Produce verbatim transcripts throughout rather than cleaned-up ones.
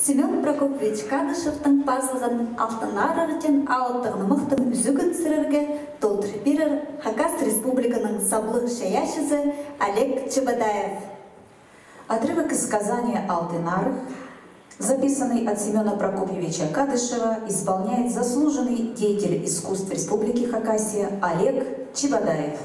Семён Прокопьевич Кадышевтің пазылған «Алтын Арығ» теен алыптығ нымахтың ӱзігін сірерге толдырып пирер Хакас Республиканың саблығ чайаачызы Олег Чебодаев. Отрывок из сказания «Алтын Арығ», записанный от Семёна Прокопьевича Кадышева, исполняет заслуженный деятель искусств Республики Хакасия Олег Чебодаев.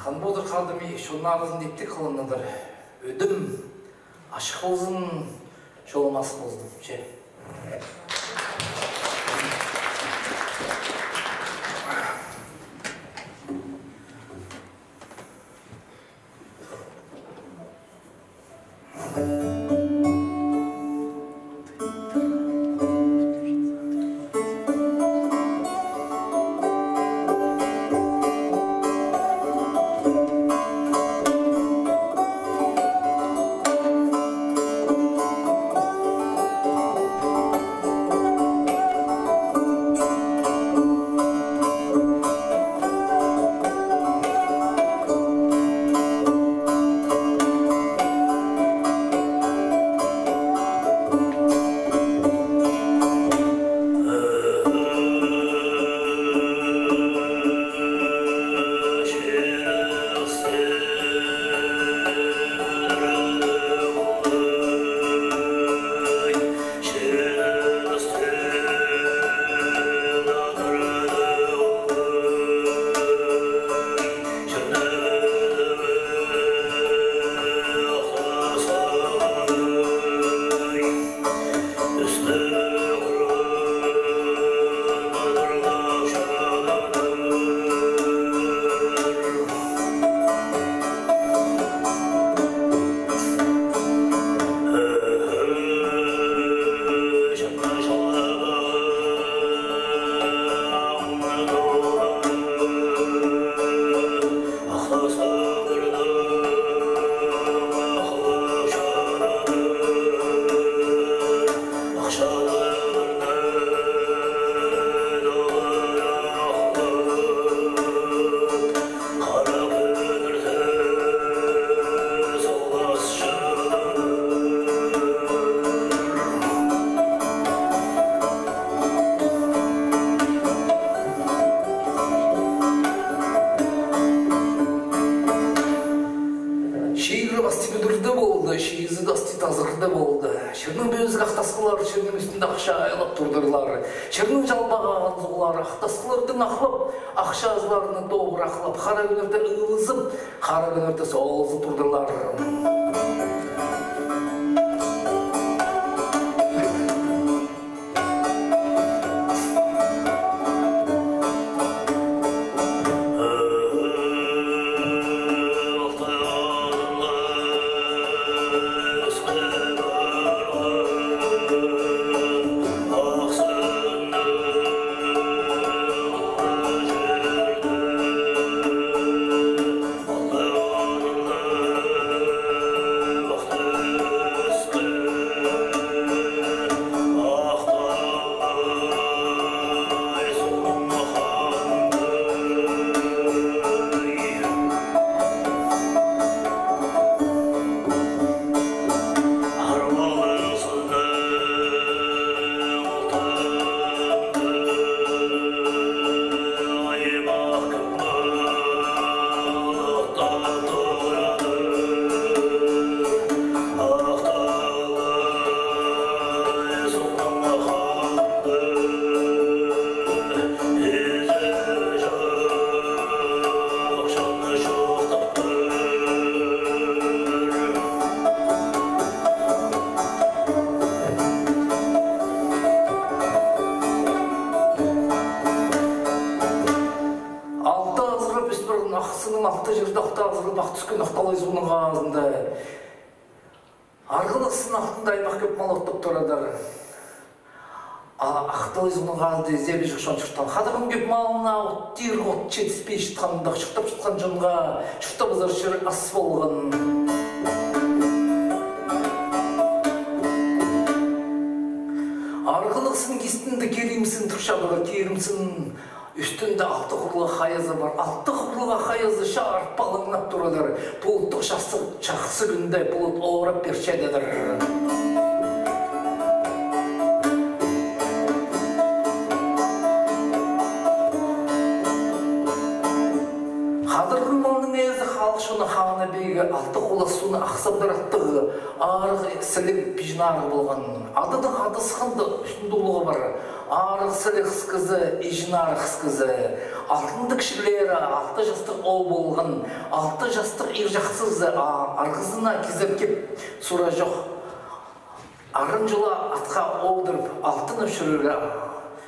Хан Бодыр хадым чоннарызын иптіг хылынадыр. Ӧдім ачых ползын, чолым азых ползын, че. Чирі пасти пӱдірде полды, чиизі пасти тазырда полды. Чирнің пӧзік ах тасхыллары чирнің ӱстӱнде ах чайылып турдырлар. Чирнің чалбағаған суғлары ах тасхыллардаң ахлап, ах чазыларны тобырахлап, хара кӱннерде ылызып, хара кӱннерде солызып турдырлар. Суғның хазында арғалығ сын алтында аймах кӧп мал оттап турадыр. А Ах Талай суғның хазында изебіҷек чон чуртаан. Хадарған кӧп малына от тирге от читіспей чатханда, чуртап чатхан чонға чуртабызар чир ас полған. Арғалығ сын кистінде кирим сын турчадыр, кирим сын ӱстӱнде алты хурлығ хайазы пар. Алты хурлығ хайазы чарып палаңнап турадыр. Пу оттығ чахсы, чахсы кӱнде пу от орап пирчедір. Хадарған малның ээзі, халых чоны ханы-пигі, алты хулас суғны Ах Сабдар аттығ арығ сіліг Пиҷен Арығ полған. Адыдың ады сыхханда ӱстӱнде улуғы пар. Арығ сіліг хыс кізі, Иҷен Арығ хыс кізі. Алтында кічіглері, алты частығ оол полған, алты частығ ир чахсы кізі, а арғызына кизер кип, сура чох. Аран чула атха одырып, алтанып чӧрерге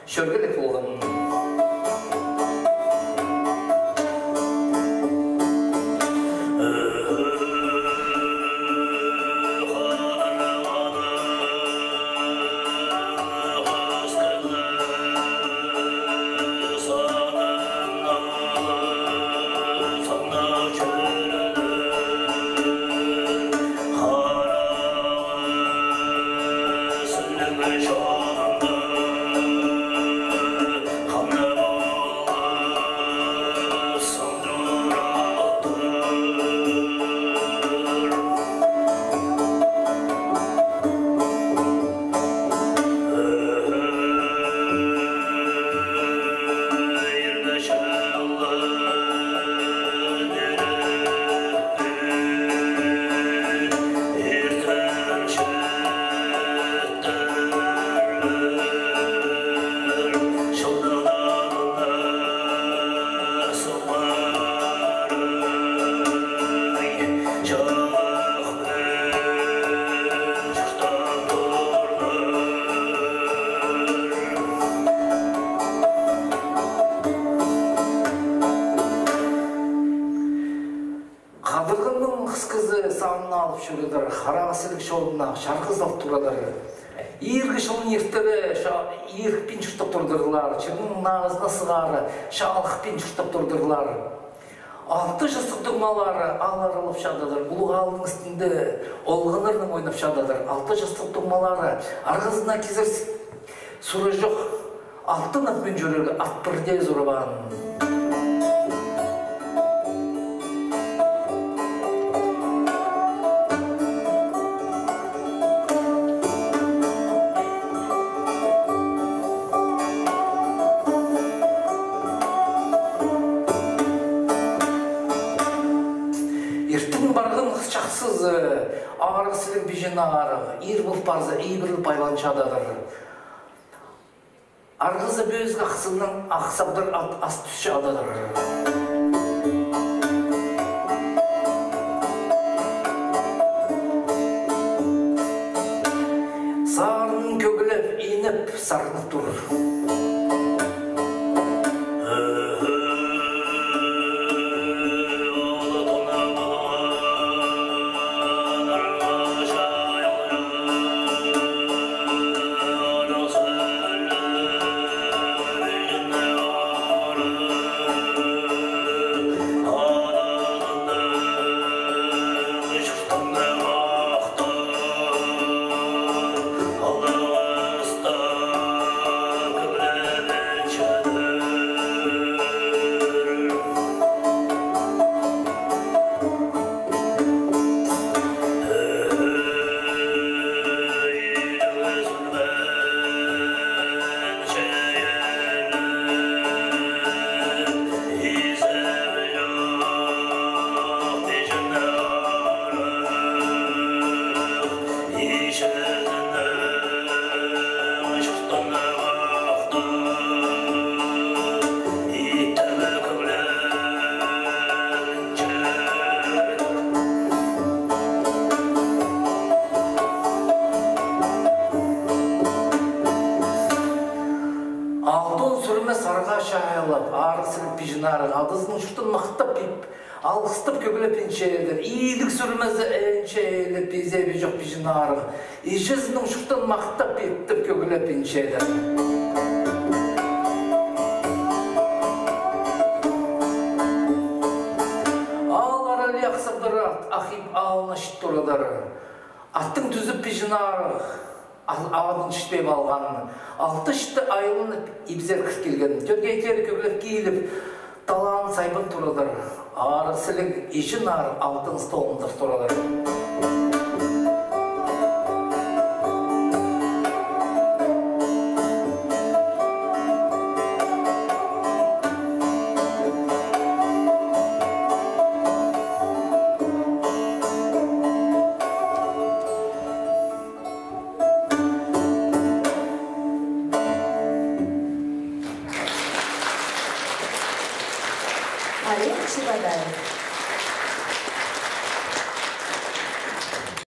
чӧргелек полған. Хадарғанның хыс кізі санын алып чӧредір, харағас сіліг чонына чарғы салып турадыр. Иргі чылын иртіре, ша-, ирікпин чуртап турдырлар, чирнің нағызына сығара, чалыхпин чуртап турдырлар. Алты частығ туңмалары аал аралап чададыр, улуғ аалның істінде олғаннарнаң ойнап чададыр. Алты частығ туңмалары арғызына кизер сура чох, алтанып мин чӧрерге ат пірдее сурабаан. Иртен парған хыс чахсызы, арығ сіліг Пиҷен Арығ, ир пол парза, ибірлеп айлан чададыр. Арғызы пӧзік ах сыннаң Ах Сабдар ат ас тӱс чададыр. Сарын кӧглеп, иніп, сарнап тур. Алтон сӱрме сарға чайылып, арығ сіліг Пиҷен Арығ адазының чуртын махтап, ип Алғыстап кӧглеп инчедір, иліг сӱрмезі, ӧнче иліп изебі чох Пиҷен Арығ. Іҷезінің чуртын махтап, иптеп кӧглеп инчедір. Ааллар іле Ах Сыбыра, Ах Иб аалны чіт турадыр. Аттың тӱзіп Пиҷен Арығ, ал-, адын чітпеп алған. Алты чіті айланып, ибзер кір килген. Тӧргей тер кӧглеп киліп, талаан сайбан турадыр. Арығ сіліг, Иҷен Арығ, алтын столында турадыр.